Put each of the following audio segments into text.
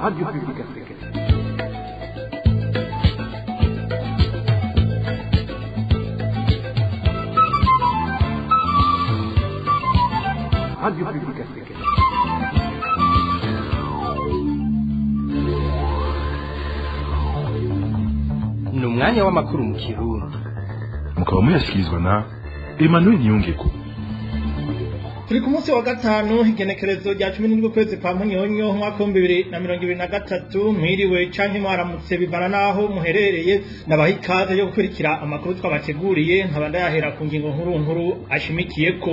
Radio Publique Africaine. Radio Publique Africaine. Ni umwanya w'amakuru mu Kirundi. Mukaba muyashyikirizwa na Emmanuel Niyongeko. Turi ku munsi wa gatanu, igenekerezo rya 17 ukwezi kwa Munyonyo, umwaka 2023. Mwiriwe canke mwaramutse, bivana naho muherereye. Nabaha ikaze yo gukurikira amakuru twabateguriye, nkaba ndayahera ku ngingo nkuru nkuru ashimikiyeko.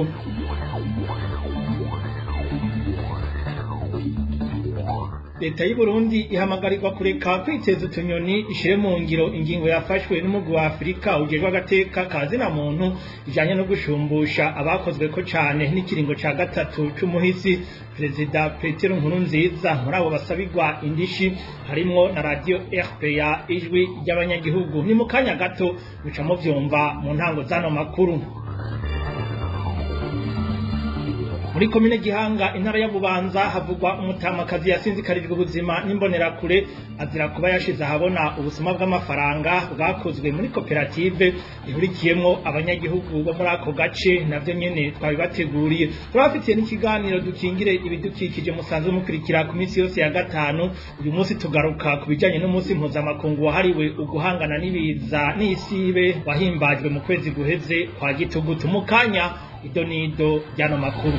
Leta y'u Burundi ihamagarirwa kureka kwiteza utunyoni, ishire mu ngiro ingingo yafashwe n'umugwi wa Afrika ujejwe agateka ka zina muntu ijanye no gushumbusha abakozweko cane n'ikiringo ca gatatu c'umuhisi Perezida Petero Nkurunziza. Muri abo basabirwa indishi harimwo na radio RPA, Ijwi ry'Abanyagihugu. Ni mu kanya gato muca muvyumva mu ntango z'ano makuru. Muri komine Gihanga, intara ya Bubanza, havugwa umutamakazi yasinzikarijwe ubuzima n'imbonerakure, azira kuba yashize ahabona ubusuma bw'amafaranga bwakozwe muri koperative ihurikiyemwo abanyagihugu bo muri ako gace. Navyo nyene twabibateguriye. Turabafitiye n'ikiganiro Dukingire Ibidukikije musanzwe mukurikira ku minsi yose ya gatanu. Uyu munsi tugaruka ku bijanye n'umunsi mpuzamakungu wahariwe uguhangana n'ibiza n'isibe, wahimbajwe mu kwezi guheze kwa Gitugutu. Mu kanya, ido n'ido ry'ano makuru.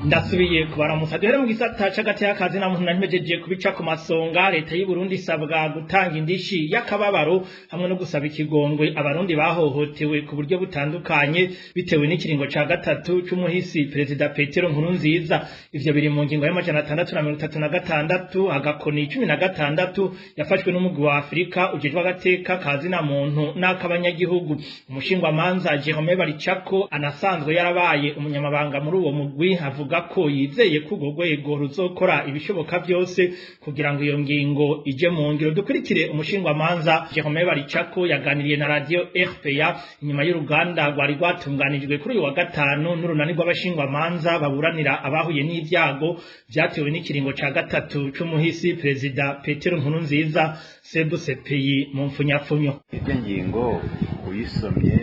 Ndasubiye kubaramutsa. Duhere mu gisata c'agateka ka zina muntu. Narimejeje kubica ku masonga, leta y'u Burundi isabwa gutanga indishi y'akababaro hamwe no gusaba ikigongwe abarundi bahohotewe ku buryo butandukanye bitewe n'ikiringo ca gatatu c'umuhisi Perezida Petero Nkurunziza. Ivyo biri mu ngingo ya 636-16 yafashwe n'umugwi wa Afrika ujejwe agateka ka zina muntu n'akabanyagihugu. Umushingwamanza Jerome Baricako, anasanzwe yarabaye umunyamabanga muri uwo mugwi, avuga ko yizeye ko urwo rwego ruzokora ibishoboka byose kugira ngo iyo ngingo ije mu ngiro. Dukurikire umushingwamanza Jerome Baricako yaganiriye na radio RPA inyuma y'uruganda rwari rwatunganijwe kuri uyu wa gatanu n'urunani rw'abashingwamanza baburanira abahuye n'ibyago vyatewe n'ikiringo ca gatatu c'umuhisi Perezida Petero Nkurunziza, CBCPI mu mfunyapfunyo. Irya ngingo uyisomye,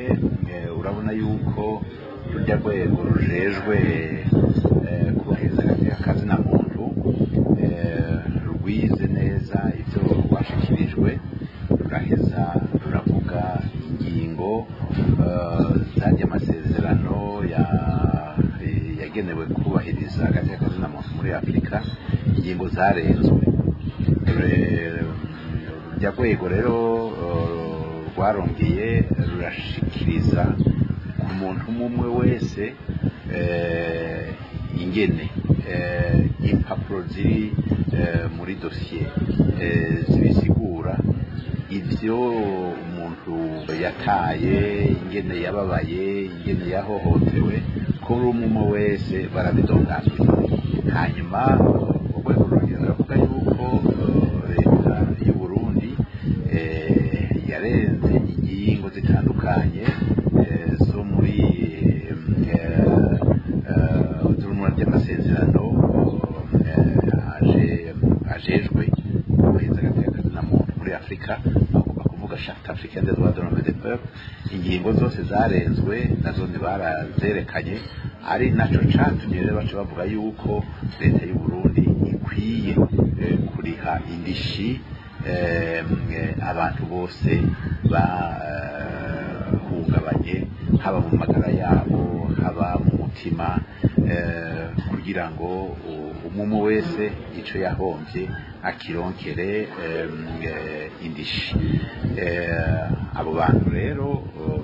urabona yuko rurya rwego rujejwe kubahiriza agateka ka zina muntu rwize neza ivyo rwashikirijwe, ruraheza ruravuga ingingo zarya amasezerano yagenewe kubahiriza agateka ka zina muntu muri Afurika, ingingo zarenzwe. Rurya rwego rero rwarongeye rurashikiriza ku muntu umwe umwe wese ingene impapuro ziri muri dosiye zibisigura, ivyo umuntu yataye, ingene yababaye, ingene yahohotewe, kuri umwe umwe wese barabidondagura. Hanyuma urwego rurongera ruravuga yuko leta y'u Burundi yarenze ingingo zitandukanye zo muri ry'amasezerano ajejwe kubahiriza agateka ka zina muntu muri Afurika, bagomba kuvuga Charte africaine des droits de l'homme et des peuples. Ingingo zose zarenzwe nazo ntibarazerekanye, ari naco catumye rero baca bavuga yuko leta y'u Burundi ikwiye kuriha indishi abantu bose bahungabanye, haba mu magara yabo, haba mu mutima, kugira ngo umwe wese ico yahomvye akironkere indishi. Abo bantu rero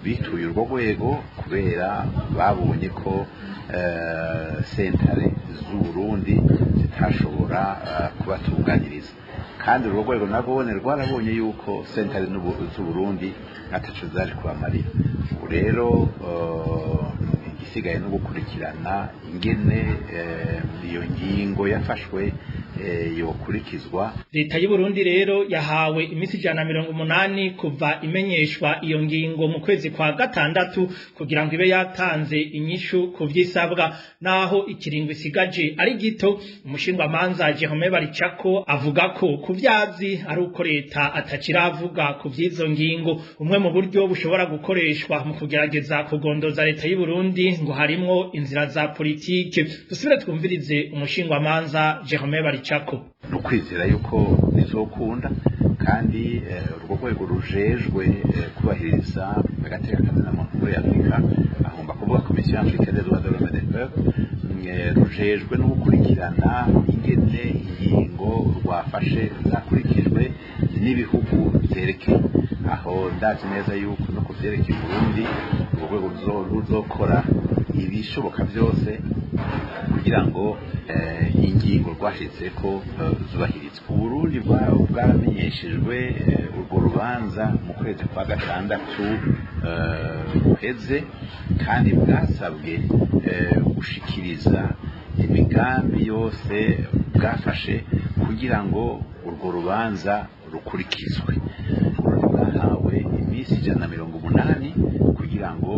bituye urwo rwego kubera babonye ko sentare z'Uburundi zitashobora kubatunganiriza, kandi urwo rwego narwone rwarabonye yuko sentare z'Uburundi ataco zari kubamarira. Ubu rero Igisigaye no gukurikirana ingene iyo ngingo yafashwe yokurikizwa. Leta y'u Burundi rero yahawe imisi 180 kuva imenyeshwa iyo ngingo mu kwezi kwa gatandatu kugira ngo ibe yatanze inyishu ku vyisabwa. Naho ikiringo isigaje ari gito, umushingwamanza Jerome Baricako avuga ko ku vyazi ari uko leta atakiravuga ku vy'izo ngingo. Umwe mu buryo bushobora gukoreshwa mu kugerageza kugondoza leta y'u Burundi ngo harimwo inzira za politike. Dusubire twumvirize umushingwamanza Jerome Baricako. Ni ukwizera yuko bizokunda, kandi urwo rwego rujejwe kubahiriza agateka kazina muntu muri Afurika, agomba kuvuga Commission africaine des droits de l'homme et des peuples, rujejwe no gukurikirana ingene ingingo rwafashe zakurikijwe n'ibihugu vyerekeye. Aho ndazi neza yuko no ku vyerekeye Burundi, urwo rwego ruzokora ibishoboka byose kugira ngo ingingo rwashitse ko zubahirizwa. Uburundi bwaramenyeshejwe urwo rubanza mu kwezi kwa gatandatu guheze, kandi bwasabwe gushikiriza imigambi yose bwafashe kugira ngo urwo rubanza rukurikizwe. Uburundi bwahawe iminsi 180 kugira ngo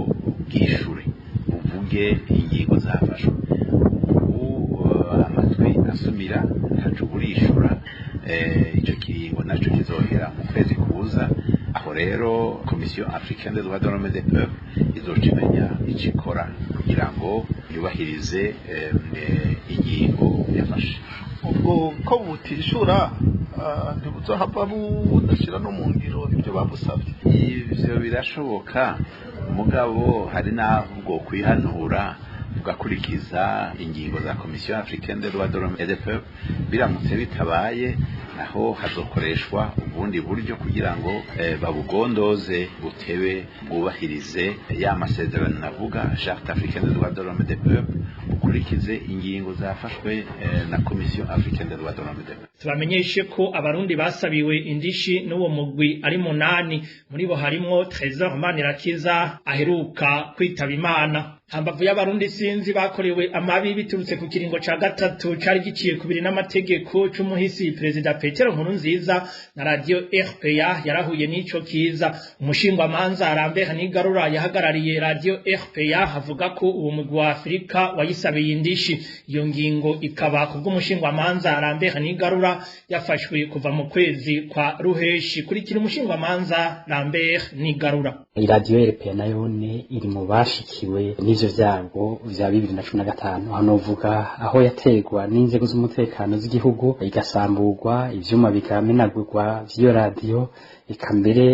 bwishure, buvuge ingingo zafashwe. Ubu amatwi asumira ntaco burishura. Ico kiringo naco kizohera mu kwezi kuza. Aho rero Commission africaine des droits de l'homme et des peuples izoca imenya ico ikora kugira ngo yubahirize ingingo yafashe. Ubwo ko butishura, ntibuzohava budashira no mu ngiro ibyo babusabye? Ivyo birashoboka, mugabo hari n'aho bwo kwihanura bugakurikiza ingingo za Commission africaine des droits de l'homme et des peuples. Biramutse bitabaye, naho hazokoreshwa ubundi buryo kugira ngo babugondoze butebe bwubahirize ya masezerano navuga, Charte africaine des droits de l'homme et des peuples, bukurikize ingingo zafashwe na Commission africaine des droits de l'homme et des peuples. Tubamenyeshe ko abarundi basabiwe indishi n'uwo mugwi ari munani. Muri bo harimwo Trésor Manirakiza aheruka kwitaba Imana. Hambavu y'abarundi sinzi bakorewe amabi biturutse ku kiringo ca gatatu cari giciye kubiri n'amategeko c'umuhisi Perezida Petero Nkurunziza, na radio RPA yarahuye n'ico kiza. Umushingwamanza Lambert Nigarura yahagarariye radio RPA avuga ko uwo mugwi wa Afrika wayisabiye indishi. Iyo ngingo ikaba kubw'umushingwamanza Lambert Nigarura yafashwe kuva mu kwezi kwa ruheshi. Kurikira umushingwamanza Lambert Nigarura. Iradiyo RPA nayone iri mu bashikiwe n'ivyo vyago vya 2015. Aho novuga aho yategwa n'inzego z'umutekano z'igihugu, igasamburwa, ivyuma bikamenagurwa vy'iyo radiyo, eka mbere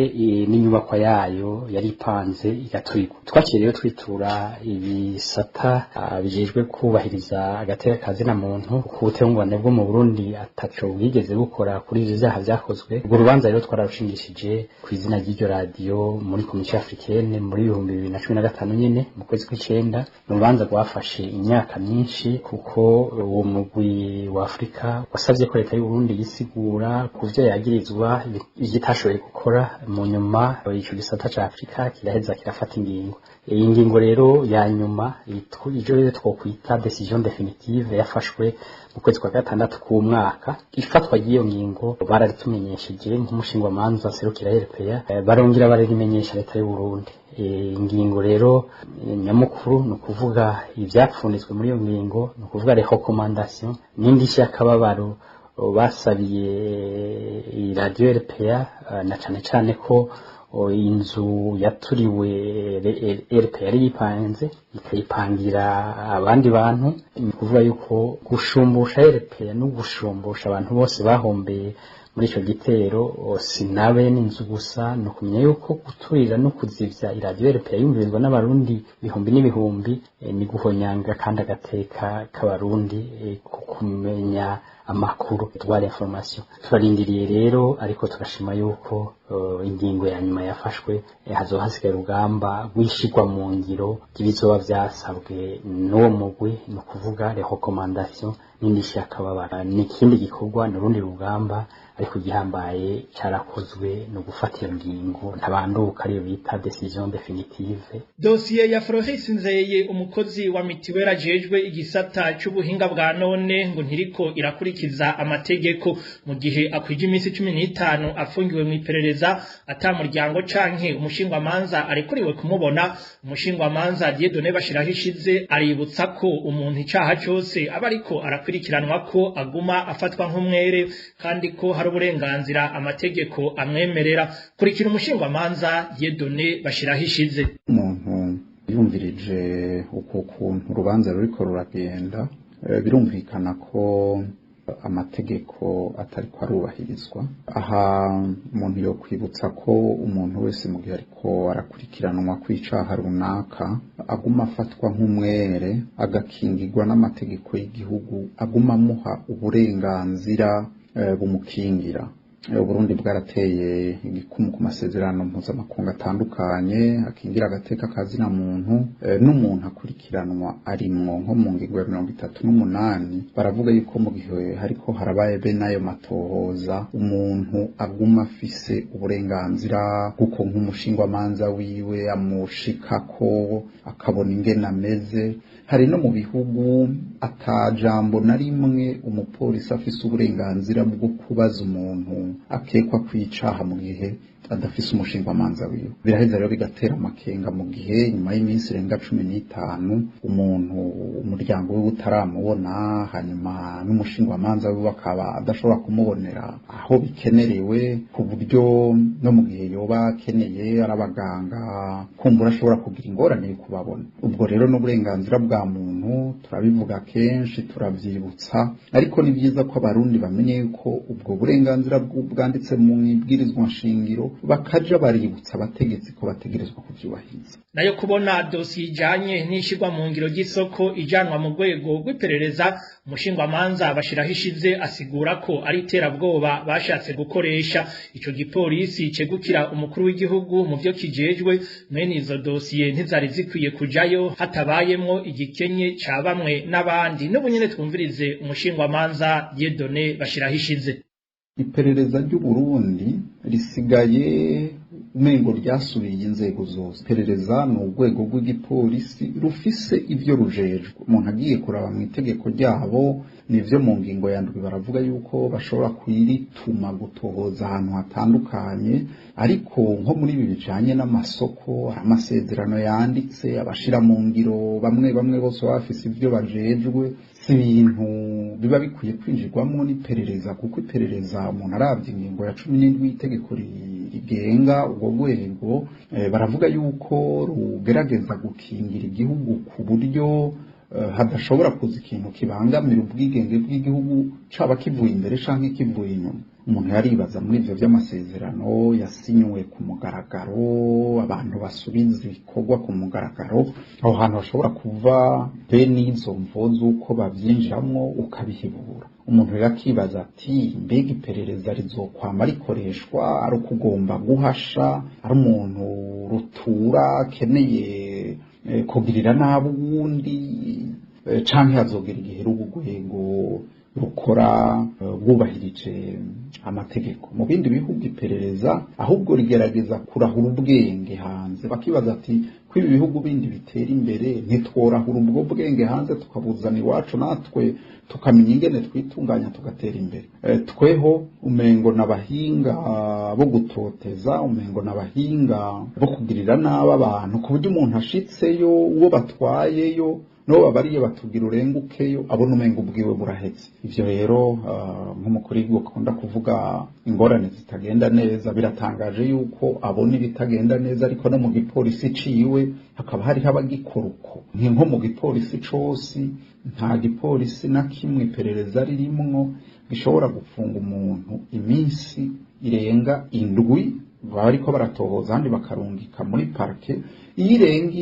n'inyubakwa yayo yari ipanze igaturirwa. Twaciye rero twitura ibisata bijejwe kubahiriza agateka kazina muntu, ku butungane bwo mu Burundi ataco bwigeze bukora kuri ivyo vyaha vyakozwe. Urwo rubanza rero twararushingishije ku izina ry'iryo radiyo muri Commission africaine muri 2015 nyene mu kwezi kw'icenda. Ni urubanza rwafashe imyaka myinshi, kuko uwo mugwi wa Afrika wasavye ko leta y'u Burundi yisigura ku vyo yagirizwa, igitashoboye gukora. Mu nyuma ico gisata ca Afrika kiraheza kirafata ingingo. Iyi ngingo rero ya nyuma, ivyo rero twokwita décision définitive, yafashwe mu kwezi kwa gatandatu k'umwaka. Ifatwa ry'iyo ngingo bararitumenyesheje nk'umushingwamanza serukira RPA, barongera bararimenyesha leta y'u Burundi. Ingingo rero nyamukuru, ni ukuvuga ivyapfunditswe muri iyo ngingo, ni ukuvuga les recommandations n'indishyi y'akababaro basabiye iradiyo RPA, na cane cane ko inzu yaturiwe RPA yari yipanze, ikayipangira abandi bantu. Ni ukuvuga yuko gushumbusha RPA no gushumbusha abantu bose bahombeye muri ico gitero sinabe n'inzu gusa. Ni ukumenya yuko guturira no kuzivya iradiyo RPA yumvirizwa n'abarundi ibihumbi n'ibihumbi, ni guhonyanga kandi agateka k'abarundi ku kumenya amakuru, droit d'information. Turarindiriye rero, ariko turashima yuko ingingo ya nyuma yafashwe. Hazoba hasigaye urugamba rw'ishirwa mu ngiro ry'ibizoba vyasabwe n'uwo mugwi, ni ukuvuga les recommandations n'indishyi y'akababaro. Ni ikindi gikorwa, ni urundi rugamba, ariko igihambaye carakozwe, ni ugufata iyo ngingo ntabanduka, ariyo bita décision définitive. Dosiye ya Floris Nzeye, umukozi wa mitiweli ajejwe igisata c'ubuhinga bwa none, ngo ntiriko irakurikiza amategeko mu gihe akwije iminsi 15 afungiwe mu iperereza ata muryango canke umushingwamanza arekuriwe kumubona. Umushingwamanza Dieudonné Bashirahishize aributsa ko umuntu icaha cose aba ariko arakurikiranwa ko aguma afatwa nk'umwere, kandi ko hari uburenganzira amategeko amwemerera. Kurikira umushingwamanza Dieudonné Bashirahishize. Umuntu yumvirije uko kuntu urubanza ruriko ruragenda, birumvikana ko amategeko atariko arubahirizwa. Aha umuntu yokwibutsa ko umuntu wese mu gihe ariko arakurikiranwa kw'icaha runaka aguma afatwa nk'umwere, agakingirwa n'amategeko y'igihugu aguma amuha uburenganzira bumukingira. Uburundi bwarateye igikumu ku masezerano mpuzamakungu atandukanye akingira agateka kazina muntu, n'umuntu akurikiranwa arimwo. Nko mu ngingo ya 38 baravuga yuko mu gihe hariko harabaye be n'ayo matohoza, umuntu aguma afise uburenganzira, kuko nk'umushingwamanza wiwe amushikako akabona ingene ameze. Hari no mu bihugu atajambo na rimwe umupolisi afise uburenganzira bwo kubaza umuntu akekwa kwicaha mu gihe adafise umushingwamanza wiwe. Biraheza rero bigatera amakenga mu gihe nyuma y'iminsi irenga 15 umuntu umuryango wiwe utaramubona, hanyuma n'umushingwamanza wiwe akaba adashobora kumubonera aho bikenerewe, ku buryo no mu gihe yoba akeneye ari abaganga kumbura ashobora kugira ingorane yo kubabona. Ubwo rero n'uburenganzira bwa muntu, turabivuga kenshi, turavyibutsa, ariko ni byiza ko abarundi bamenye yuko ubwo burenganzira bwanditse mu ibwirizwa nshingiro, bakaja baributsa abategetsi ko bategerezwa kuvyubahiriza. Nayo kubona dosiye ijanye n'ishirwa mu ngiro ry'isoko ijanwa mu rwego rw'iperereza, umushingwamanza Bashirahishize asigura ko ari iterabwoba bashatse gukoresha. Ico gipolisi cegukira umukuru w'igihugu mu vyo kijejwe, mwene izo dosiye ntizari zikwiye kujayo hatabayemwo igikenye ca bamwe n'abandi. N'ubu nyene twumvirize umushingwamanza Dieudonné Bashirahishize. Iperereza ry'Uburundi risigaye umengo ryasubiye inzego zose. Iperereza ni urwego rw'igipolisi rufise ivyo rujejwe. Umuntu agiye kuraba mu itegeko ryabo, nivyo, mu ngingo ya 7 baravuga yuko bashobora kuyirituma gutohoza ahantu hatandukanye, ariko nko muri ibi bijanye n'amasoko, amasezerano yanditse, abashira mu ngiro bamwe bamwe bose baba bafise ivyo bajejwe. Si ibintu biba bikwiye kwinjirwamwo n'iperereza, kuko iperereza, umuntu aravye ingingo ya 17 y'itegeko rigenga urwo rwego, baravuga yuko rugerageza gukingira igihugu ku buryo hadashobora kuza ikintu kibangamira ubwigenge bw'igihugu, caba kivuye imbere canke kivuye inyuma. Umuntu yaribaza muri ivyo vy'amasezerano yasinywe ku mugaragaro, abantu basubiza ibikorwa ku mugaragaro, aho hantu hashobora kuva bene izo mvo z'uko bavyinjiramwo ukabihebura. Umuntu rero akibaza ati: mbega iperereza rizokwama rikoreshwa ari ukugomba guhasha, ari umuntu rutura akeneye kugirira nabi uwundi, canke hazogera igihe rubu rwego rukora bwubahirije amategeko? Mu bindi bihugu iperereza ahubwo rigerageza kurahura ubwenge hanze. Bakibaza ati: ko ibi bihugu bindi bitera imbere, ntitworahura ubwo bwenge hanze tukabuzana iwacu, natwe tukamenya ingene twitunganya tugatera imbere? Tweho umengo n'abahinga bo gutoteza, umengo n'abahinga bo kugirira nabi abantu, ku buryo umuntu ashitseyo, uwo batwayeyo n'uwo babariye batubwira urengukeyo, abona umengo ubwiwe burahetse. Ivyo rero, nk'umukuru w'igihugu akunda kuvuga ingorane zitagenda neza, biratangaje yuko abona ibitagenda neza, ariko no mu gipolisi ciwe hakaba hariho abagikora uko. Nko mu gipolisi cose, nta gipolisi na kimwe iperereza ririmwo gishobora gufunga umuntu iminsi irenga 7 bariko baratohoza, ahandi bakarungika muri parquet. Iyo irenga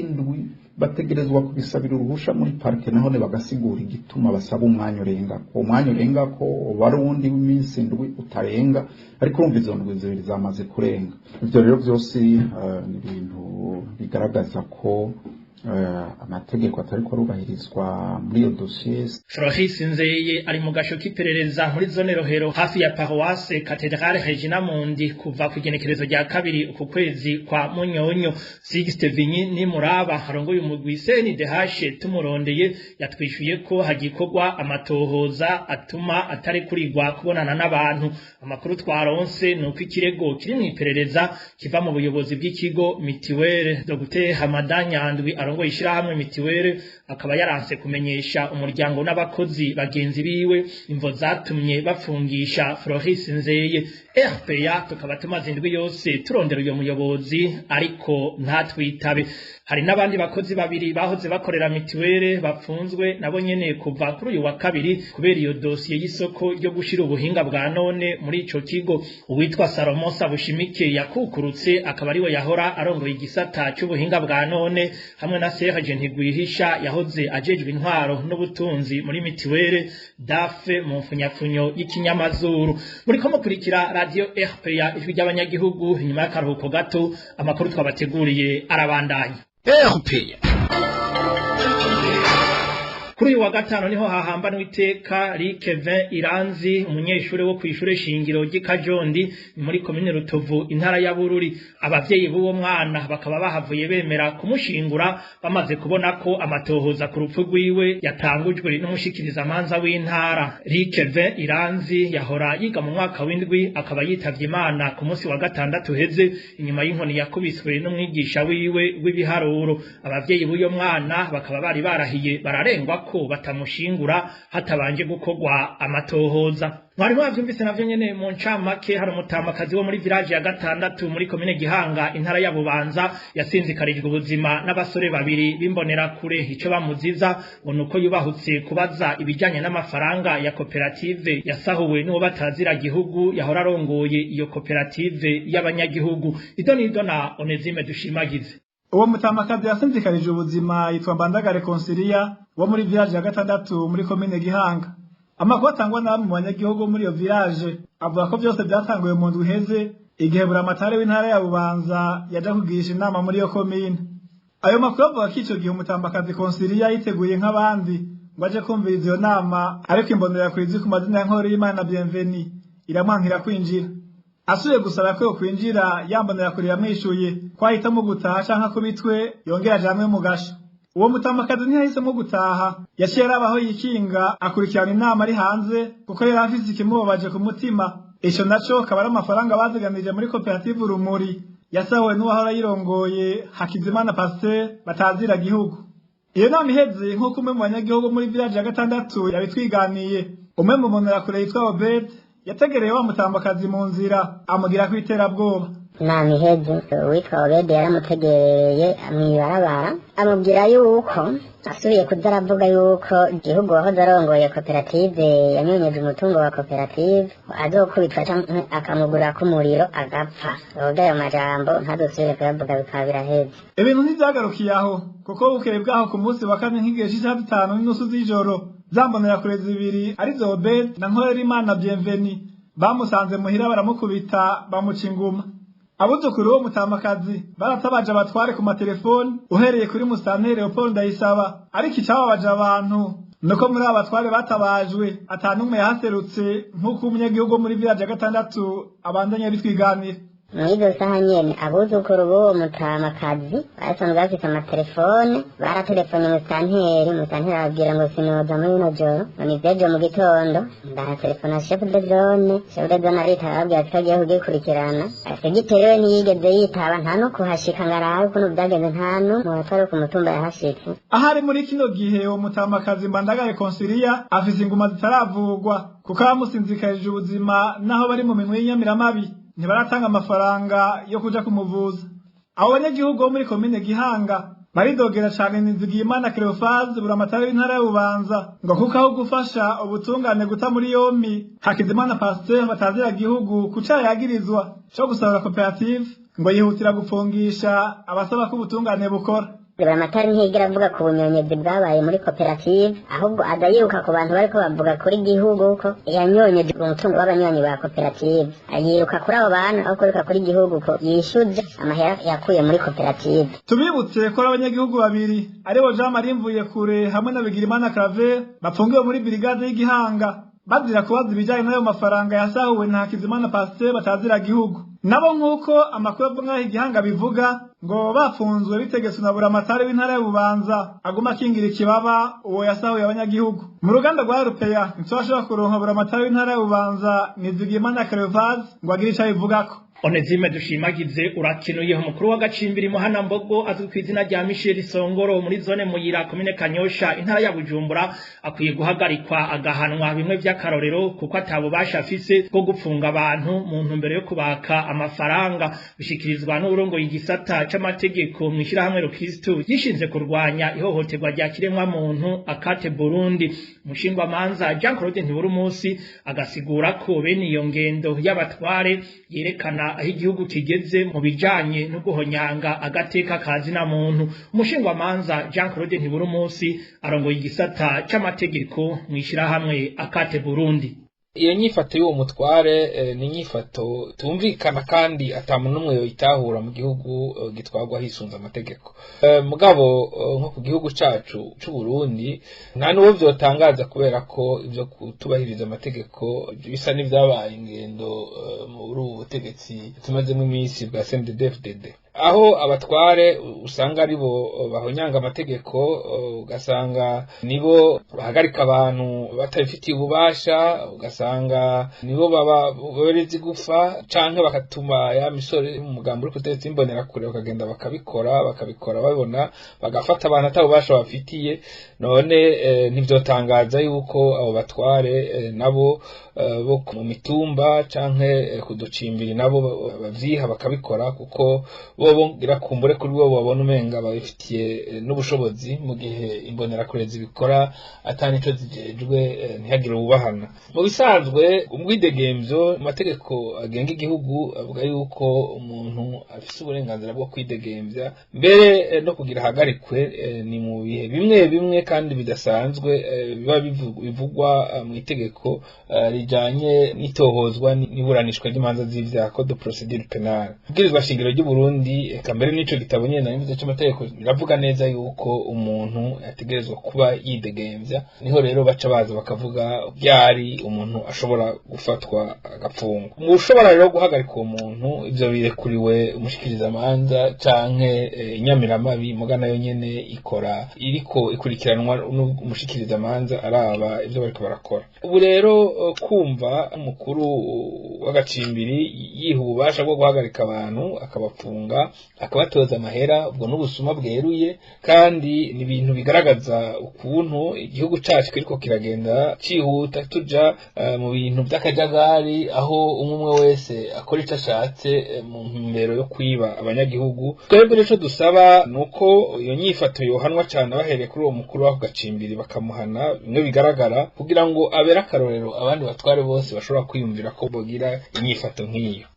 7 Bategerezwa kubisabira uruhusha muri parike, nahone bagasigura igituma basaba umwanya urenga. Uwo mwanya urenga ko wari uwundi w'iminsi 7 utarenga, ariko urumva izo ndwi 2 zamaze kurenga. Ivyo rero vyose ni ibintu bigaragaza ko amategeko atariko arubahirizwa muri iyo dosiye. Floris Nzeye ari mu gasho k'iperereza muri zone Rohero hafi ya Paroisse Cathedrale Regina Mundi kuva ku igenekerezo rya 2 uku kwezi kwa Munyonyo. Sixte Vinyi ni muraba harongoye umugwi CNDH tumurondeye yatwishuye ko hagikorwa amatohoza atuma atari kurigwa kubonana n'abantu. Amakuru twaronse nuko ikirego kiri mu iperereza kiva mu buyobozi bw'ikigo Mitiwere. Dr Hamadan Nyandwi arongoye ishirahamwe Mitiwere akaba yaranse kumenyesha umuryango n'abakozi bagenzi biwe imvo zatumye bafungisha Floris Nzeye. RPA tukaba tumaze indwi yose turondera uyo muyobozi ariko ntatwitabe. Hari n'abandi bakozi babiri bahoze bakorera Mitiwere bafunzwe nabo nyene kuva kuri uyu wa kabiri kubera iyo dosiye y'isoko ryo gushira ubuhinga bwa none muri ico kigo. Uwitwa Salomo Sabushimike yakukurutse akaba ariwe yahora arongoye igisata c'ubuhinga bwa none, hamwe na Serge Ntigwihisha yahoze ajejwe intwaro n'ubutunzi muri Mitiwere dafe mu mfunyafunyo y'ikinyamazuru. Muriko mukurikira Radio RPA ijwi ry'abanyagihugu. Inyuma y'akaruhuko gato amakuru twabateguriye arabandanya. RPA. Kuri uyu wa gatano niho hahambanwa iteka Kevin Iranzi, umunyeshure wo kw'ishure shingiro ry'Ikajondi muri komine Rutovu intara ya Bururi. Abavyeyi b'uwo mwana bakaba bahavuye bemera kumushingura bamaze kubona ko amatohoza ku rupfu rwiwe yatangujwe n'umushikiriza manza w'intara. Kevin Iranzi yahora yiga mu mwaka w'indwi akaba yitavye Imana ku munsi wa gatandatu heze inyuma y'inkoni yakubiswe n'umwigisha wiwe w'ibiharuro. Abavyeyi b'uyo mwana bakaba bari barahiye bararengwa ko batamushingura hatabanje gukorwa amatohoza. Mwari mwavyumvise navyo nyene mu ncamake. Hari umutamakazi wo muri village ya gatandatu muri komine Gihanga intara ya Bubanza yasinzikarijwe ubuzima n'abasore babiri b'imbonera kure. Ico bamuziza ngo nuko yubahutse kubaza ibijanye n'amafaranga ya koperative yasahuwe n'uwo batazira gihugu yahora arongoye iyo koperative y'abanyagihugu. Idonido na Onezime Dushimagize. Uwo mutamakazi yasinzikarije ubuzima yitwa Mbandagare Consilia wo muri village ya gatandatu muri komine Gihanga. Amakuru atangwa na bamwe mu banyagihugu muri iyo village avuga ko byose byatanguye mu ndwi iheze igihe buramatari w'intara ya Bubanza yaja kugirisha inama muri iyo komine. Ayo makuru avuga ko ico gihe umutambakazi Consilia yiteguye nk'abandi ngo aje kumviriza iyo nama, ariko imbonerakure izwi ku mazina ya Nkorimana Bienveni iramwankira kwinjira. Asubiye gusaba ko yokwinjira, yambonerakure yamwishuye ko ahitamwo gutaha canke akubitwe yongera ajanwe mu gasho. Uwo mutamakazi ntiyahisemo gutaha, yaciye araba aho yikinga akurikirana inama ari hanze kuko yari afise ikimubabaje ku mutima. Ico naco akaba ari amafaranga baziganije muri koperative Urumuri yasahuwe n'uwahora ayirongoye Hakizimana Pasteur batazira gihugu. Iyo nama iheze, nk'uko umwe mu banyagihugu muri village ya gatandatu yabitwiganiye, umwe mu mbonerakure yitwa Obed yategereye wa mutambakazi mu nzira amugira ku iterabwoba. Inama iheze, uwitwa Obedi yaramutegereye mw'ibarabara amubwira yuko asubiye kuza aravuga yuko igihugu wahoze arongoye koperative yanyonyeje umutungo wa koperative azokubitwa canke akamugurako umuriro agapfa. Ubwo ayo majambo ntadusubire kuyavuga bikaba biraheze. Ibintu ntivyagarukiye aho, kuko bukeye bwaho ku munsi wa kane nk'igihe c'isaha 5:30 z'ijoro, za mbonerakure zibiri arizo Obedi na Nkorerimana Bienveni bamusanze muhira baramukubita bamuca inguma. Abuzukuru b'uwo mutamakazi baratabaje abatware ku matelefoni uhereye kuri musitanteri Leopold Ndayisaba, ariko icababaje abantu nuko muri aba batware batabajwe ata n'umwe yahaserutse, nk'uko umunyagihugu wo muri village ya gatandatu abandanya abitwiganira. Muri izo saha nyene abuzukuru b'uwo mutamakazi basanzwe bafise amatelefone baratelefone musitanteri. Musitanteri arababwira ngo sinoza muri rino joro, ngo ni ivy'ejo mu gitondo. Ndahatelefona chef de zone, chef de zone aritaba arababwira ati ko agiye kugikurikirana. Segiteri we ntiyigeze yitaba, nta no kuhashika ngo arabe ukuntu vyagenze, nta n'umwe watari ku mutumba yahashitse. Ahari muri kino gihe uwo mutamakazi Mbandagaye Consilia afise inguma zitaravugwa kuko abamusinzikarije ubuzima naho bari mu minwe y'inyamiramabi ntibaratanga amafaranga yo kuja kumuvuza. Abo banyagihugu bo muri komine Gihanga baridogera cane Nizigiyimana Cleophas buramatari w'intara ya Bubanza ngo kuko aho gufasha ubutungane guta muri yompi Hakizimana Pasteur batazira gihugu kuca yagirizwa co gusahura koperative, ngo yihutira gupfungisha abasaba ko ubutungane bukora. Buramatari ntiyigera avuga ku bunyonyezi bwabaye muri koperative, ahubwo aza yiruka ku bantu bariko bavuga kuri gihugu ko yanyonyeje umutungo w'abanywanyi ba koperative. Yiruka kuri abo bantu aho kwiruka kuri gihugu ko yishyuze amahera yakuye muri koperative. Tubibutse ko abanyagihugu babiri aribo Jean Marie Mvuyekure hamwe na Bigirimana Claver bafungiwe muri brigade y'Igihanga bazira kubaza ibijyanye n'ayo mafaranga yasahuwe na Hakizimana Pasteur batazira gihugu. Nabo nk'uko amakuru avuga nk'aho Igihanga bivuga ngo bafunzwe bitegetswe na Buramatari w'intara ya Bubanza aguma akingira ikibaba uwo yasahuye abanyagihugu. Mu ruganda rwa Rupeya ntitwashobora kuronka Buramatari w'intara ya Bubanza Nizigiyimana Cleophas ngo agire ico abivugako. Onezime dushimagize urakenuye. Umukuru w'agacimbiri Muhanambogo azwi ku izina rya Michel Songoro muri zone Muyira komine Kanyosha intara ya Bujumbura akwiye guhagarikwa agahanwa bimwe vy'akarorero kuko atabubasha afise bwo gupfunga abantu mu ntumbero yo kubaka amafaranga. Bishikirizwa n'urongoye igisata c'amategeko mw'ishirahamwe Rukristo yishinze kurwanya ihohoterwa rya kiremwa muntu Akate Burundi. Umushingwamanza Jean Claude Ntiburumusi agasigura ko bene iyo ngendo y'abatware yerekana aho igihugu kigeze mu bijanye no guhonyanga agateka kazina muntu. Umushingwamanza Jean Claude Ntiburumusi arongoye igisata c'amategeko mw'ishirahamwe Akate Burundi. Iyo nyifato y'uwo mutware ni inyifato tumvikana kandi atamuntu n'umwe yoyitahura mu gihugu gitwarwa hisunze amategeko. Mugabo nko ku gihugu cacu c'u Burundi nta n'uwo vyotangaza kubera ko ivyo kutubahiriza amategeko bisa n'ivyabaye ingendo muri ubu butegetsi tumazemo iminsi bwa CNDD-FDD, aho abatware usanga aribo bahonyanga amategeko, ugasanga nibo bahagarika abantu batabifitiye ububasha, ugasanga nibo baba babereza igufa canke bakatuma ya misore mu mugambi uri kutetsa imbonerakure bakagenda bakabikora babona bagafata abantu atabubasha bafitiye. None ntivyotangaza yuko abo batware nabo bo mu mitumba canke kuducimbiri nabo bavyiha bakabikora, kuko bobo ngira kumbure kuri bo babona umenga babifitiye n'ubushobozi, mu gihe imbonerakure zibikora atanico zijejwe ntihagire ububahana. Mu bisanzwe umwidegemvyo mu mategeko agenga igihugu avuga yuko umuntu afise uburenganzira bwo kwidegemvya, mbere no kugira ahagarikwe ni mu bihe bimwe bimwe kandi bidasanzwe biba bivugwa mu itegeko rijanye n'itohozwa n'iburanishwa ry'imanza z'ivyaha, code de procédure pénale. Ibwirizwa shingiro ry'u Burundi eka mbere n'ico gitabo nyene nari c'amategeko biravuga neza yuko umuntu ategerezwa kuba yidegemvya. Niho rero baca baza bakavuga byari umuntu ashobora gufatwa agapfungwa. Mu ushobora rero guhagarika uwo muntu ivyo birekuriwe umushikirizamanza canke inyamiramabi, muga nayo nyene ikora iriko ikurikiranwa n'umushikirizamanza araba ivyo bariko barakora. Ubu rero kumva umukuru w'agacimbiri yiha ububasha bwo guhagarika abantu akabapfunga akabatoza amahera, ubwo n'ubusuma bweruye, kandi ni ibintu bigaragaza ukuntu igihugu cacu kiriko kiragenda cihuta tuja mu bintu by'akajagari, aho umwe wese akora ico ashatse mu ntumbero yo kwiba abanyagihugu. Twebwe rero ico dusaba nuko iyo nyifato yohanwa cane bahereye kuri uwo mukuru w'ako gacimbiri bakamuhana bimwe bigaragara, kugira ngo abere akarorero abandi batware bose bashobora kwiyumvira ko bogira inyifato nk'iyo.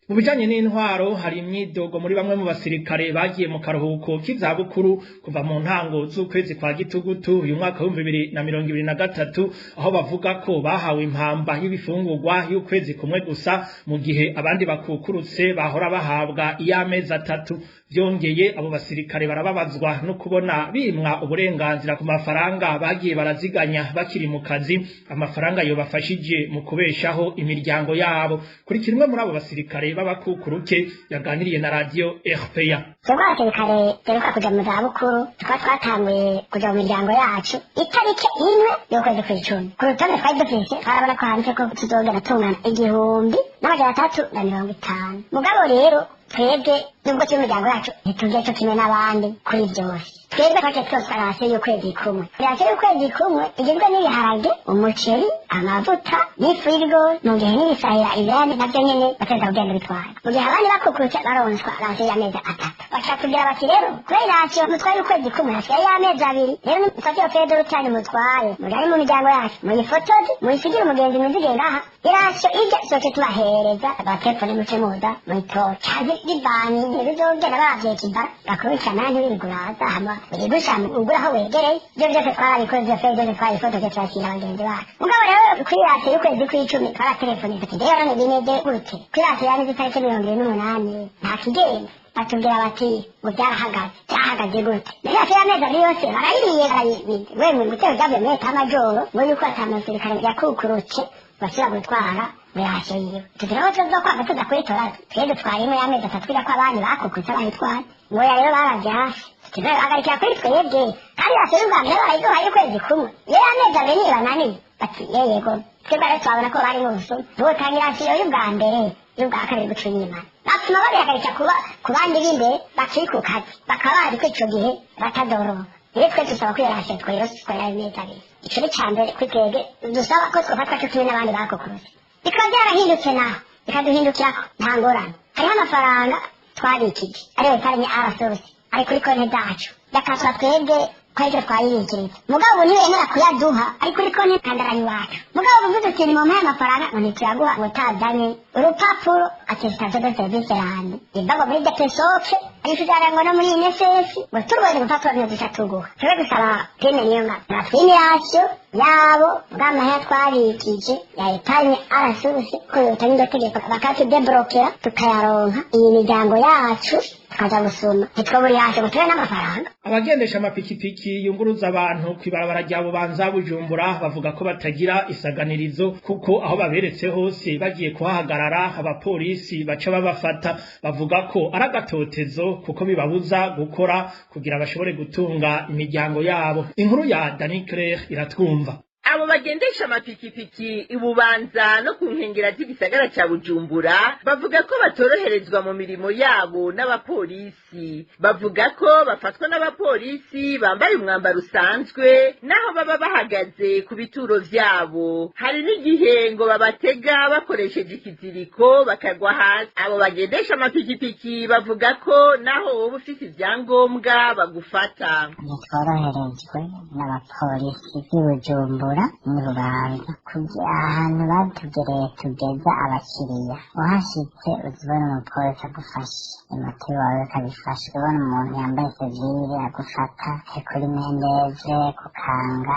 Mu bijanye n'intwaro hari imyidogo muri bamwe mu basirikare bagiye mu karuhuko k'izabukuru kuva mu ntango z'ukwezi kwa gitugutu uyu mwaka wa 2023, aho bavuga ko bahawe impamba y'ibifungurwa y'ukwezi kumwe gusa, mu gihe abandi bakukurutse bahora bahabwa iy'amezi atatu. Byongeye abo basirikare barababazwa no kubona bimwa uburenganzira ku mafaranga bagiye baraziganya bakiri mu kazi, amafaranga yobafashije mu kubeshaho imiryango yabo. Kuri kimwe muri abo basirikare b'abakukuruke yaganiriye na radio RPA. Twebwe abasirikare duheruka kuja mu zabukuru tukaba twatanguye kuja mu miryango yacu itariki 1 y'ukwezi kw'icumi. Ku rutonde twari dufise twarabona ko handitse ko tuzogenda tungana 1350. Mugabo rero twebwe nubwo turi mu miryango yacu ntitugiye co kimwe n'abandi kuri vyose. Twebwe twaje twose rasiyo y'ukwezi kumwe. Rasiyo y'ukwezi kumwe igizwe n'ibiharage, umuceri, Amavuta n'ifu y'ibigori, mu gihe n'ibisahira ibirani navyo nyene bategerezwa kugenda bitwaye. Mu gihe abandi bakukurutse baronswa rasiyo y'amezi 3. Baca bati rero kubera irasiyo mutwaye ukwezi kumwe hasigaye y'amezi 2, rero mufate iyo fede rutani mutwaye mujane mu miryango yacu, muyifotoze, muyisigire umugenzi mwizige ngaha irasiyo ijya soke tubahereza abatelefone muce muza muyitora canke bivanye ntibizogenda baravye kiba bakurikirana ntibiguraza hama uyigusha ugura aho wegereye. Ivyo vyose twarabikoze, iyo fede byose twayifotoje turashyira bagenzi bacu. Mugabo rero kuri rasiyo y'ukwezi kw'icumi twaratelefone tuti rero none bimeze gute kuri rasiyo yanditse itariki 28 nta kigenda? Batubwira bati ngo byarahagaze. Byahagaze gute? Rasiyo y'amezi 2 yose barayiriye, barayibize. Wemwe gutera byavuye muri etamajoro ngo yuko ata musirikare yakukurutse basubira gutwara mirasyo yiwe. Tugira ngo tuza kwanga tuza kuyitora, twe dutwara imwe y'amezi 3 kugira ko abandi bakukutse bayitwara. Ngo ya rero baravye hasi tuti hagarikira kuri twebwe, kandi rasiyo y'ubwa mbere barayiduhaye y'ukwezi kumwe, iyo y'amezi 2 nibananiye. Bati yego, twebwe rero twabona ko bari mu busuma, botanga irasiyo y'ubwa mbere y'ubwa kabiri guca inyuma, batuma babihagarika kuba ku bandi b'imbere bakiri ku kazi, bakaba bazi ko ico gihe batazoroba. Rero twe dusaba ko iyo rasiyo twoyiroswa y'amezi 2. Ico ni ca mbere kuri twebwe dusaba ko twofatwa co kimwe n'abandi bakukurutse. Bikaba byarahindutse naho bikaduhindukirako, nta ngorane. Hariho amafaranga twabikije ariyo iparanye arasosi ari kuri konti zacu, yakatwa twebwe ko aricyo twayibikiriza. Mugabo ubu ntibemera kuyaduha ari kuri konti kandaranye iwacu. Mugabo ubu uvuze uti nimumuhe amafaranga, ngo ntituyaguha ngo utazanye urupapuro attestation de service randi iva ngo muri depesoke ariko ngo no muri INSS, ngo turubonye urupapuro niyo duca tuguha. Tube gusaba pene niyo ngabo bafine yacu yabo bw'amahera twabikije ya epargne arasuruse ko yotanga iryo tegeko bakatudebrokera tukayaronka, iyi miryango yacu tukaza gusuma, ntitwobura yacu ngo tube n'amafaranga. Abagendesha amapikipiki yunguruza abantu kw'ibarabara rya Bubanza Bujumbura bavuga ko batagira isaganirizo, kuko aho baberetse hose bagiye kuhahagarara abapolisi baca babafata. Bavuga ko ari agatotezo kuko bibabuza gukora kugira bashobore gutunga imiryango yabo. Inkuru ya Dani Claire iratwumva. Abo bagendesha amapikipiki ibubanza no ku nkengera z'igisagara ca Bujumbura bavuga ko batoroherezwa mu mirimo yabo n'abapolisi. Bavuga ko bafatwa n'abapolisi bambaye umwambaro usanzwe naho baba bahagaze ku bituro vyabo. Hari n'igihe ngo babatega bakoresheje ikiziriko bakagwa hasi. Abo bagendesha amapikipiki bavuga ko naho woba ufise ivyangombwa bagufata. Ntitworoherejwe n'abapolisi b'i Bujumbura n'Ububanza kugira ahantu batugereye tugeza abakiriya. Uhashitse uzibona umupolisi agufashe imoto iwawe ikabifasha, ubona umuntu yambaye sevire agufata kuri Mendeze, ku Kanga,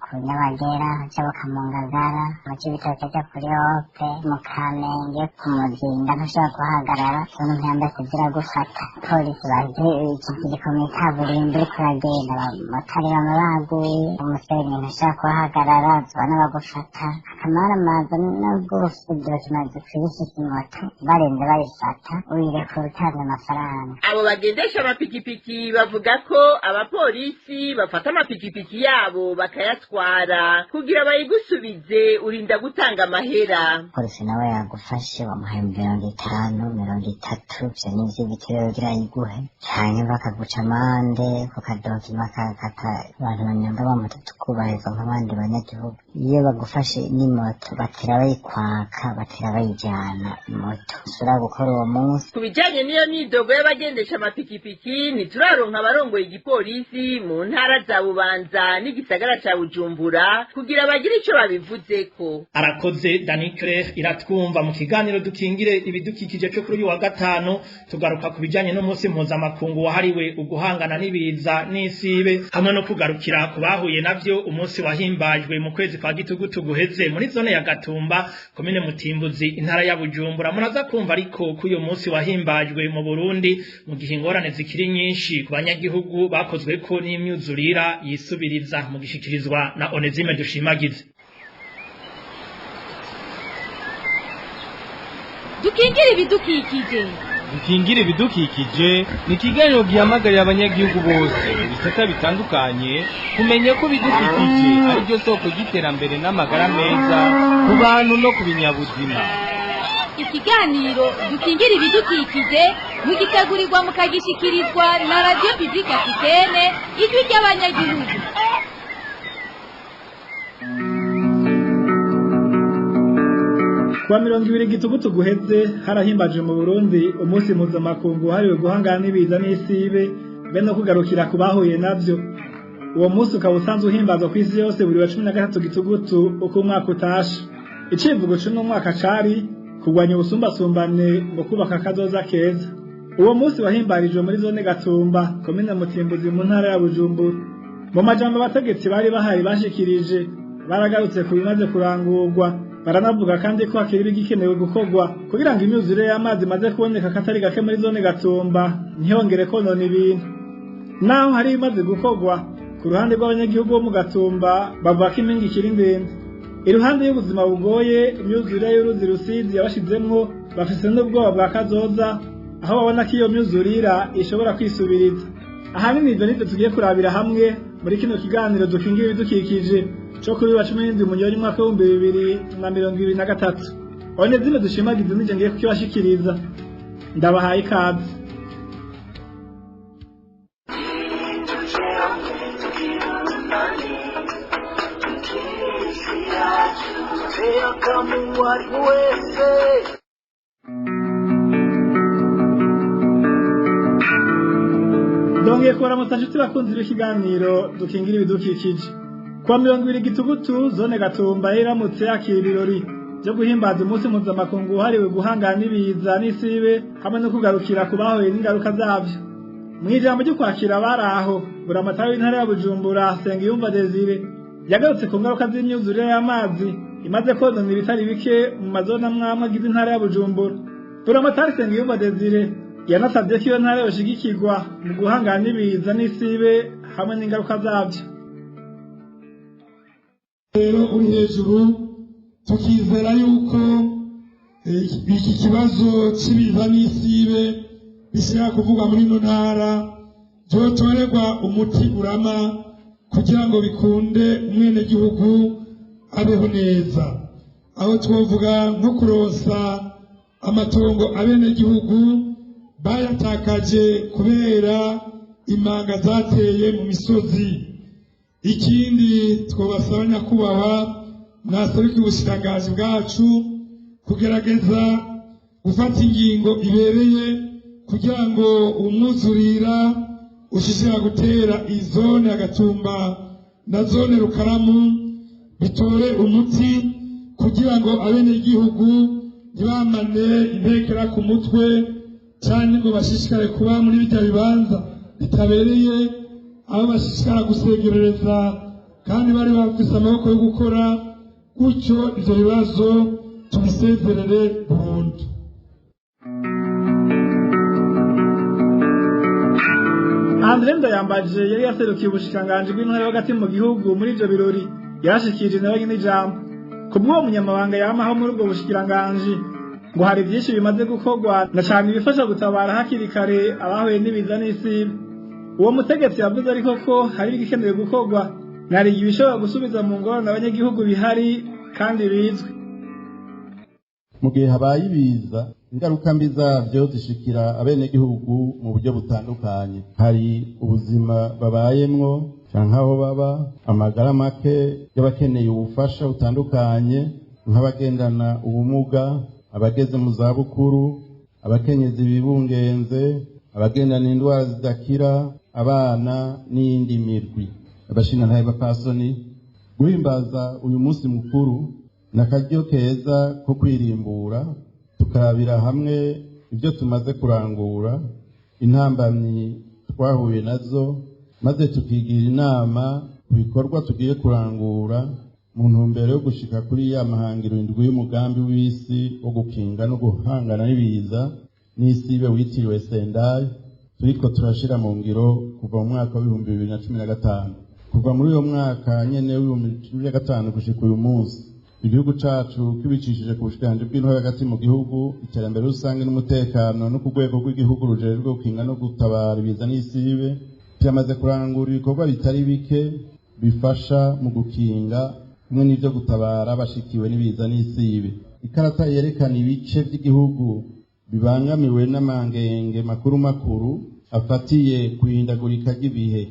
ku Nyabagera, ujabuka mu Ngagara, mu Cibitoke aja kuri Ope, mu Kamenge, ku Muzinda ntushobora kuhahagarara ubona umuntu yambaye sevire agufata. Polisi bazi ikiziriko mw'ikaburimbo uriko uragenda, abamotari bama baguye, umusenyi ntushobora kuhahagarara, ubona bagufata. Akamaramaza nubwo ufite kimaze kwibishika imoto barenze bayifata uyirekura utanze amafaranga. Abo bagendesha amapikipiki bavuga ko abapolisi bafata amapikipiki yabo bakayatwara kugira bayigusubize urinda gutanga amahera. Polisi nawe yagufashe wamuhaye 50, 30, ivyo nivyo ibitero kugira ayiguhe, canke bakaguca amande ku kadokima kakata. Abantu banyonga bamoto tukubahiriza nk'abandi banyagihugu. Iyo bagufashe n'imoto batera bayikwaka, batera bayijana imoto usubira gukora uwo munsi. Ku bijanye n'iyo myidogo y'abagendesha amapikipiki ntituraronka abarongoye igipolisi mu ntara za Bubanza n'igisagara ca Bujumbura kugira bagire ico babivuzeko. Arakoze Dani Claire iratwumva. Mu kiganiro dukingire ibidukikije cyo kuri uyu wa gatanu tugaruka ku bijanye n'umunsi mpuzamakungu wahariwe uguhangana n'ibiza n'isibe, hamwe no kugarukira ku bahuye navyo umunsi wahimbajwe mu kwezi kwa gitugutu guheze muri zone ya Gatumba, komine Mutimbuzi, intara ya Bujumbura. Muraza kumva ariko ko uyu munsi wahimbajwe mu Burundi mu gihe ingorane zikiri nyinshi ku banyagihugu bakozweko n'imyuzurira yisubiriza, mu gishikirizwa na Onezime Dushimagize. Dukingire ibidukikije. Dukingire ibidukikije ni ikiganiro gihamagarira abanyagihugu bose mu bisata bitandukanye kumenya ko ibidukikije ari byo soko ry'iterambere n'amagara meza ku bantu no ku binyabuzima. Ikiganiro dukingire ibidukikije mugitegurirwa mukagishikirizwa na Radio Publique Africaine, ijwi ry'abanyagihugu. Kuwa 20 gitugutu guheze harahimbaje mu Burundi umunsi mpuzamakungu wahariwe guhangana n'ibiza n'isibe be no kugarukira ku bahuye navyo. Uwo munsi ukaba usanzwe uhimbazwa ku isi yose buri wa 13 gitugutu uko umwaka utashe. Icivugo c'uno mwaka cari kurwanya ubusumbasumbane mu kubaka akazoza keza. Uwo munsi wahimbarijwe muri zone Gatumba, komine Mutimbuzi mu ntara ya Bujumbura. Mu majambo abategetsi bari bahari bashikirije, baragarutse ku bimaze kurangurwa, baranavuga kandi ko hakiri ibigikenewe gukorwa kugira ngo imyuzure y'amazi imaze kuboneka katari gake muri zone Gatumba ntihongere konona ibintu. Naho hari ibimaze gukorwa, ku ruhande rw'abanyagihugu bo mu Gatumba bavuga ko impinga ikiri ndende. Iruhande y'ubuzima bugoye, imyuzure y'uruzi Rusizi yabashizemwo, bafise n'ubwoba bwa kazoza, aho babona ko iyo myuzurira ishobora kwisubiriza. Ahanini ivyo nivyo tugiye kurabira hamwe muri kino kiganiro dukingira ibidukikije co kuri wa 17 Munyonyo umwaka w'ibihumbi 2023. Onezime dushimagize nije ngiye kukibashikiriza. Ndabahaye ikaze. Ndongeye kubaramutsa nshuti bakunzi b'ikiganiro dukingira ibidukikije. Kuwa 20 gitugutu zone Gatumba iramutse yakira ibirori byo guhimbaza umunsi mpuzamakungu wahariwe guhangana n'ibiza n'isibe hamwe no kugarukira ku bahuye n'ingaruka zavyo. Mu ijambo ryo kwakira abari aho, Buramatari w'intara ya Bujumbura Nsengiyumva Desire yagarutse ku ngaruka z'imyuzure y'amazi imaze konona ibitari bike mu mazone amwe amwe agize intara ya Bujumbura. Buramatari Nsengiyumva Desire yanasabye ko iyo ntara yoshigikirwa mu guhangana n'ibiza n'isibe hamwe n'ingaruka zavyo. Rero uri hejuru tukizera yuko iki kibazo cy'ibiza n'isibe bishobora kuvugwa muri ino ntara byotorerwa umuti urama kugira ngo bikunde umwenegihugu abeho neza. Aho twovuga nko kuronsa amatongo abenegihugu bayatakaje kubera imanga zateye mu misozi. Ikindi twobasaba nyakubahwa mwasabika ubushikiranganji bwacu kugerageza gufata ingingo ibereye kugira ngo umwuzurira ushishira gutera izone ya Gatumba na zone Rukaramu bitore umuti kugira ngo abenegihugu ntibamane intekera ku mutwe cyane ngo bashishikare kuba muri bijya bibanza bitabereye, aho bashishikara gusegerereza kandi bari bafise amaboko yo gukora. Gutyo ivyo bibazo tubisezerere burundu. Andre Ndayambaje yari yaserukiye ubushikiranganji bw'intara hagati mu gihugu muri ivyo birori, yarashikirije nawe nyene ijambo. Kubw'uwo munyamabanga yamaho muri ubwo bushikiranganji, ngo hari byinshi bimaze gukorwa na cyane ibifasha gutabara hakiri kare abahuye n'ibiza n'isibe. Uwo mutegetsi yavuze ariko ko hari ibikenewe gukorwa nari ibishobora gusubiza mu ngorane abanyagihugu bihari kandi bizwi. Mu gihe habaye ibiza, ingaruka mbi zavyo zishikira abenegihugu mu buryo butandukanye. Hari ubuzima babayemwo canke aho baba, amagara make y'abakeneye ubufasha butandukanye nk'abagendana ubumuga, abageze mu zabukuru, abakenyezi bibungenze, abagendana indwara zidakira, abana n'iyindi mirwi. Abashingantahe b'abapfasoni, guhimbaza uyu munsi mukuru ni akaryo keza ko kwirimbura, tukarabira hamwe ibyo tumaze kurangura, intambamyi twahuye nazo, maze tukigira inama ku bikorwa tugiye kurangura mu ntumbero yo gushika kuri ya mahangiro indwi y'umugambi w'isi wo gukinga no guhangana n'ibiza n'isibe witiriwe Sendai turiko turashira mu ngiro kuva mu mwaka w'ibihumbi 2015. Kuva muri uyo mwaka nyene w'ibihumbi 2015 gushika uyu munsi, igihugu cacu kibicishije ku bushikiranganji bw'intwaro hagati mu gihugu, iterambere rusange n'umutekano no ku rwego rw'igihugu rujejwe gukinga no gutabara ibiza n'isibe, byamaze kurangura ibikorwa bitari bike bifasha mu gukinga hamwe n'ivyo gutabara abashikiwe n'ibiza n'isibe. Ikarata yerekana ibice by'igihugu bibangamiwe n'amangenge makuru makuru afatiye kwihindagurika ry'ibihe.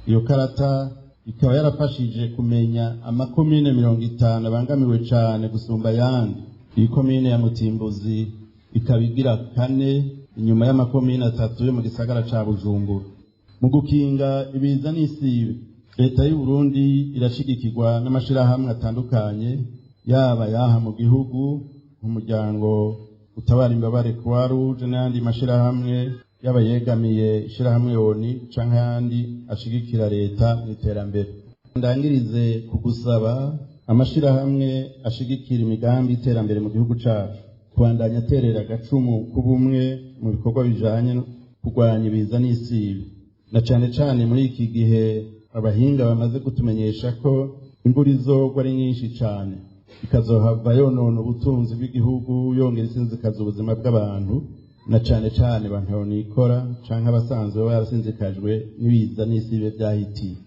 Iyo karata ikaba yarafashije kumenya amakomine 50 abangamiwe cane gusumba ayandi. Iyi komine ya Mutimbuzi ikaba igira kane inyuma y'amakomine atatu yo mu gisagara ca Bujumbura. Mu gukinga ibiza n'isibe, leta y'u Burundi irashigikirwa n'amashirahamwe atandukanye, yaba yaha mu gihugu nk'umuryango utabara imbabare Croix Rouge n'ayandi mashirahamwe, yaba yegamiye ishirahamwe ONU canke ayandi ashigikira leta mu iterambere. Ndangirize ku gusaba amashirahamwe ashigikira imigambi y'iterambere mu gihugu cacu kubandanya aterera agacumu k'ubumwe mu bikorwa bijanye no kurwanya ibiza n'isibe, na cane cane muri iki gihe abahinga bamaze kutumenyesha ko imvura izogwa ari nyinshi cane, ikazohava yonona ubutunzi bw'igihugu, yongera isinzikaza ubuzima bw'abantu, na cane cane bantahonikora canke abasanzwe barasinzikajwe n'ibiza n'isibe vyahitiye.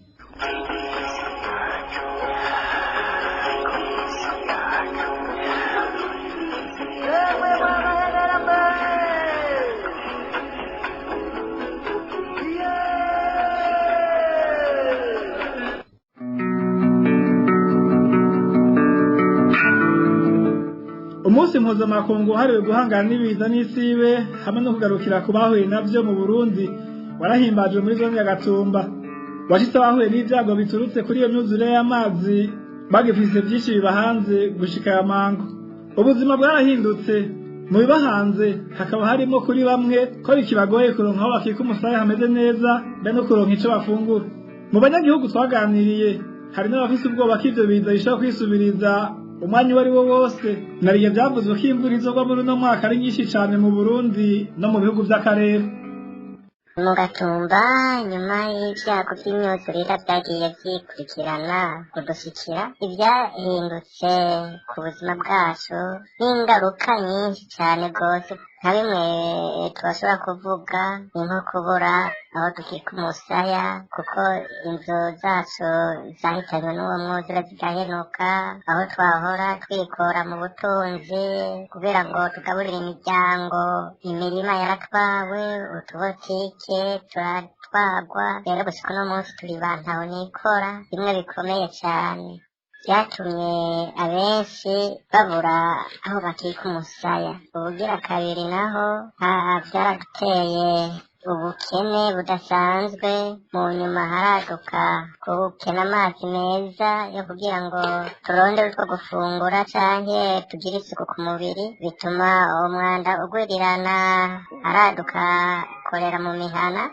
Umunsi mpuzamakungu wahariwe guhangana n'ibiza n'isibe hamwe no kugarukira ku bahuye navyo mu Burundi warahimbajwe muri zone ya Gatumba. Washitse abahuye n'ivyago biturutse kuri iyo myuzure y'amazi bagifise vyinshi bibahanze gushika aya mango. Ubuzima bwarahindutse mu bibahanze, hakaba harimo kuri bamwe ko bikibagoye kuronka aho bakika umusaya hameze neza be no kuronka ico bafungura. Mu banyagihugu twaganiriye hari n'abafise ubwoba ko ivyo biza bishobora kwisubiriza umwanya uwo ari wo wose, nariye byavuzwe ko imvura izogwa muri uno mwaka ari nyinshi cane mu Burundi no mu bihugu vy'akarere. Mu Gatumba, nyuma y'ibyago by'imyuzurire byagiye byikurikirana kudushikira, ibyahindutse ku buzima bwacu n'ingaruka nyinshi cyane rwose. Nka bimwe tubashobora kuvuga ni nko kubura aho dukika umusaya, kuko inzu zacu zahitanywe n'uwo mwuzure zigahenuka, aho twahora twikora mu butunzi kugira ngo tugaburire imiryango, imirima yaratwawe, utubotike turatwagwa. Rero gushika uno munsi turi bantaho nikora, bimwe bikomeye cyane byatumye abenshi babura aho bakika umusaya. Ubugira kabiri naho byaraduteye ubukene budasanzwe. Mu nyuma haraduka kubukena amazi meza yo kugira ngo turondere utwo gufungura canke tugire isuku ku mubiri, bituma umwanda ugwirirana, haraduka korera mu mihana,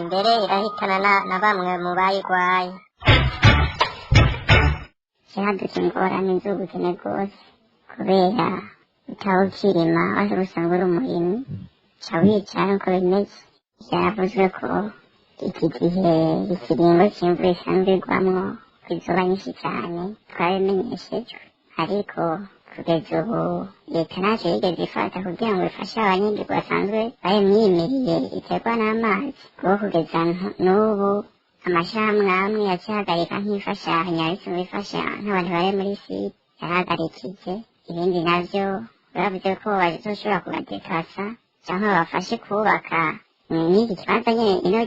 mbere irahitana na bamwe mu bayigwaye. Cyaduka ingorane z'ubukene rwose, kubera utawukirima wari usanzwe uri umurimyi, ca wicara uko bimeze. Byavuzwe ko iki gihe ikiringo c'imvura isanzwe igwamwo izuba nyinshi cyane, twabimenyeshejwe, ariko kugeza ubu leta ntacyo yigeze ifata kugira ngo ifashe abanyagihugu basanzwe bayimyimiriye iterwa n'amazi, kuko kugeza n'ubu amashirahamwe amwe yacihagarika nk'imfashanyo ariko ifasha nk'abantu bari muri site yarahagarikije, ibindi navyo bavuze ko bazoshobora kubadekasa canke babafashe kubaka n'iki kibanza nyene ino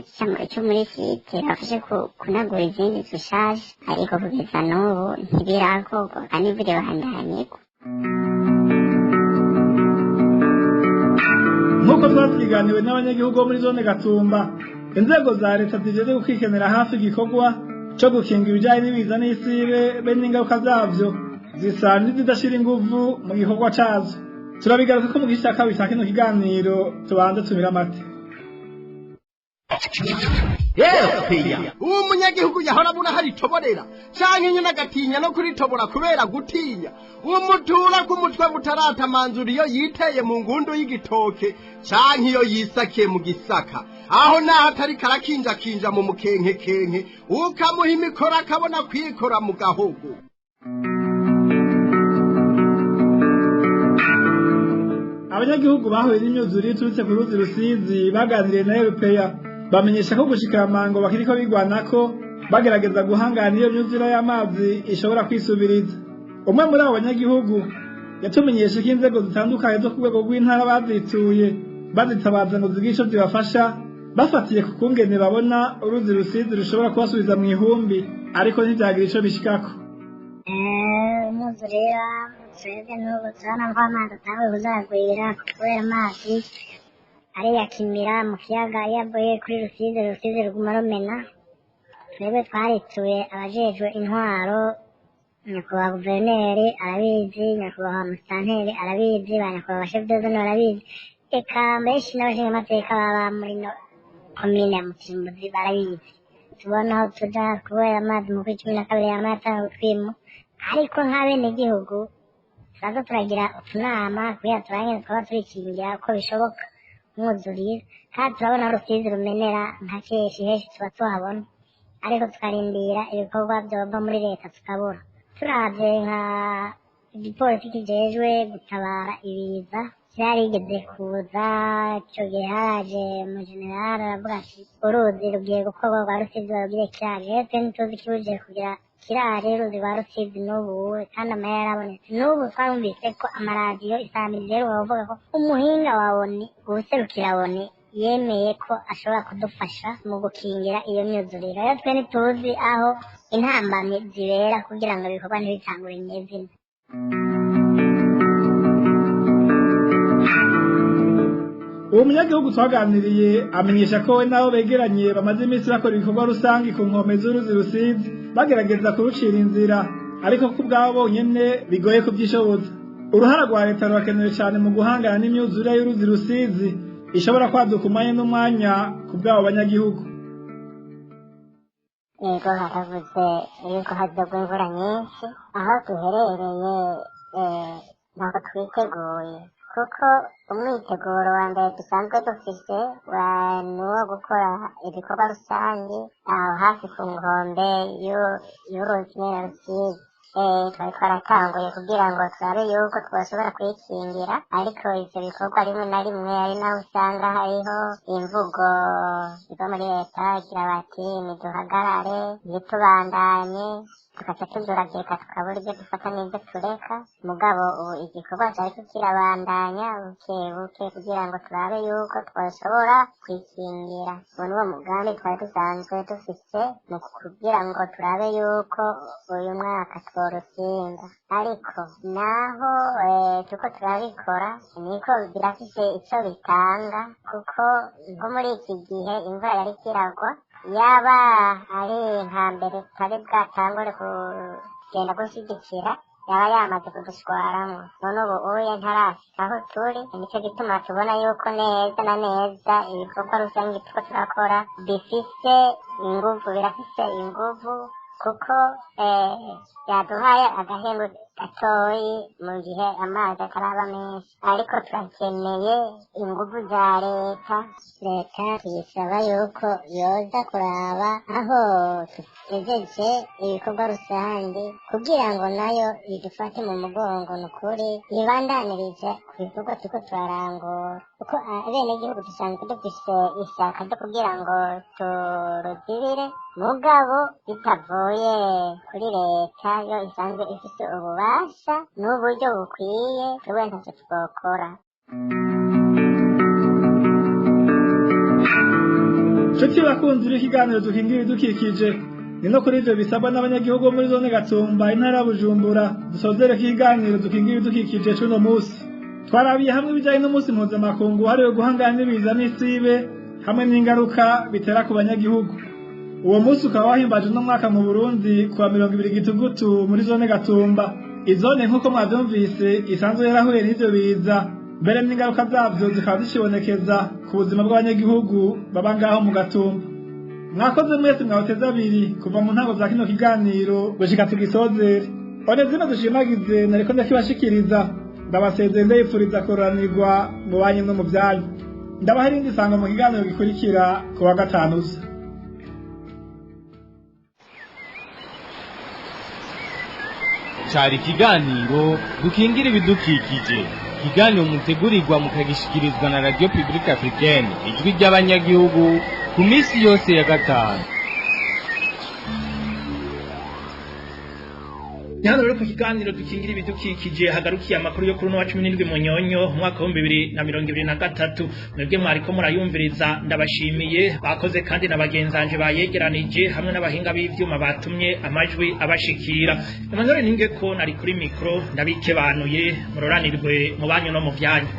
co muri site, babafashe kunagura izindi zishaje, ariko kugeza n'ubu ntibirakorwa kandi imvura ibandanyigwa. Nk'uko twavyiganiwe n'abanyagihugu bo muri zone Gatumba, inzego za leta zijejwe gukwikenera hafi igikorwa co gukinga ibijanye n'ibiza n'isibe be n'ingaruka zavyo zisa n'izidashira inguvu mu gikorwa cazo. Turabigaruka ko mu gice ca kabiri ca kino kiganiro. Tubanze tumire amate. Yewe, uwo munyagihugu yahora abura hari itoborera canke nyine agatinya no kuritobora kubera gutinya umutura k'umutwe butaratamanzura iyo yiteye mu ngundu y'igitoke canke iyo yisakiye mu gisaka, aho naho atari karakinjakinja mu mukenkekenke, ukamuha imikoro akabona kwikora mu gahogo. Abanyagihugu bahuye n'imyuzure iturutse ku ruzi Rusizi baganiriye na Erupeya, bamenyesha ko gushika amango bakiriko bigwanako bagerageza guhangana iyo myuzure y'amazi ishobora kwisubiriza. Umwe muri abo banyagihugu yatumenyesha ko inzego zitandukanye zo ku rwego rw'intara bazituye bazitabaza ngo zigire ico zibafasha, bafatiye ku kungene babona uruzi Rusizi rushobora kubasubiza mu ihumbi, ariko ntivyagira ico bishikako. Umwuzurira Twebwe n'ubu turabona ko amazi atanguye kuzagwira kubera amazi ariyakimira mu kiyaga iyo avuye kuri Rusizi, Rusizi ruguma rumena. Twebwe twarituye abajejwe intwaro, nyakubahwa guverineri arabizi, nyakubahwa musitanteri arabizi, ba nyakubahwa bashefu barabizi, eka benshi n'abashingamateka baba muri no komine ya Mutimbuzi barabizi. Tubona aho tuja kubera amazi mu kwi 12 yama yatanga utwimo, ariko nk'abenegihugu turaza turagira utunama kugira turangize twaba turikingira uko bishoboka umwuzurira, kandi turabona aho Rusizi rumenera nka kenshi henshi tuba tuhabona, ariko tukarindira ibikorwa byova muri leta tukabura. Turavye nka igipolisi kijejwe gutabara ibiza cyarigeze kuza, ico gihe haraje umujenerali aravuga ati uruzi rugiye gukorwa rwa Rusizi barugire kiraje. Rero twe ntituzi ikibujije kugira kiraje uruzi rwa Rusizi n'ubu, kandi amahera yarabonetse. N'ubu twarumvise ko amaradiyo isamirizi rero bavuga ko umuhinga wa ONU uwuserukira ONU yemeye ko ashobora kudufasha mu gukingira iyo myuzurire. Rero twe ntituzi aho intambamyi zibera kugira ngo ibikorwa ntibitangure nyezina. Uwo munyagihugu twaganiriye amenyesha ko we n'abo begeranye bamaze iminsi bakora ibikorwa rusange ku nkombe z'uruzi Rusizi, bagerageza kurucira inzira, ariko ko ubwabo bonyene bigoye kubyishoboza. Uruhara rwa leta rurakenewe cyane mu guhangana n'imyuzure y'uruzi Rusizi ishobora kwaduka umwanya n'umwanya ku bw'abo banyagihugu. Yego, haravuze yuko hazogwa imvura nyinshi. Aho duherereye ntabwo twiteguye, kuko umwiteguro wa mbere dusanzwe dufise ni uwo gukora ibikorwa rusange aho hafi ku nkombe y'uruzi nyene Rusizi. Twari twaratanguye kugira ngo turabe yuko twoshobora kwikingira, ariko ivyo bikorwa rimwe na rimwe ari naho usanga hariho imvugo iva muri leta igira bati niduhagarare, ntitubandanye, tugaca tujuragirika tukabura ibyo dufata n'ibyo tureka. Mugabo ubu igikorwa cariko kirabandanya buke buke kugira ngo turabe yuko twoshobora kwikingira. Uwo niwo mugambi twari dusanzwe dufise mu kugira ngo turabe yuko uyu mwaka tworusinda, ariko naho turiko turabikora niko birafise ico bitanga, kuko nko muri iki gihe imvura yariko iragwa, yaba ari nka mbere tutari bwatangure kugenda gushyigikira yaba yamaze kudushwaramwo. None ubu uye ntarashika aho turi, nico gituma tubona yuko neza na neza ibikorwa rusange turiko turakora bifise inguvu, birafise inguvu, kuko yaduhaye agahembo gatoyi mu gihe amazi ataraba menshi, ariko turakeneye inguvu za leta. Leta tuyisaba yuko yoza kuraba aho tugejeje ibikorwa rusange kugira ngo nayo idufate mu mugongo, nukuri ibandanirize ku bikorwa turiko turarangura, kuko abenegihugu dusanzwe dufise ishyaka ryo kugira ngo turuzibire, mugabo bitavuye kuri leta yo isanzwe ifise ububasha n'uburyo bukwiye, twebwe ntacyo twokora. Nshuti bakunzi b'ikiganiro dukingira ibidukikije, ni no kuri ivyo bisabwa n'abanyagihugu bo muri zone Gatumba, intara ya Bujumbura, dusozere ikiganiro dukingira ibidukikije c'uno musi. Twarabiye hamwe ibijanye n'umunsi mpuzamakungu wahariwe guhangana n'ibiza n'isibe hamwe n'ingaruka bitera ku banyagihugu. Uwo munsi ukaba wahimbaje uno mwaka mu Burundi kuwa 20 Gitugutu muri zone Gatumba. Izone nk'uko mwavyumvise isanzwe yarahuye n'ivyo biza, mbere n'ingaruka zavyo zikaba zicibonekeza ku buzima bw'abanyagihugu baba ngaho mu Gatumba. Mwakoze mwese mwawuteze abiri kuva mu ntango za kino kiganiro gushika tugisozere. Onezino dushimagize nariko ndakibashikiriza, ndabasezeye ndayipfuriza kuroranirwa mu banyu no mu vyanyu. Ndabaha irindi sango mu kiganiro gikurikira ku wa gatanu uza. Cari ikiganiro dukingira ibidukikije, ikiganiro mutegurirwa mukagishikirizwa na Radio Publique Africaine, ijwi ry'abanyagihugu, ku minsi yose ya gatanu. Ni hano rero ku kiganiro Dukingira Ibidukikije hagarukiye amakuru yo kuri uno wa 17 Munyonyo umwaka wa 2023. Mwebwe mwariko murayumviriza, ndabashimiye. Bakoze kandi na bagenzanje bayegeranije hamwe n'abahinga b'ivyuma batumye amajwi abashikira. Emmanuel Ningeko nari kuri micro, ndabikebanuye. Muroranirwe mu banyu no mu vyanyu.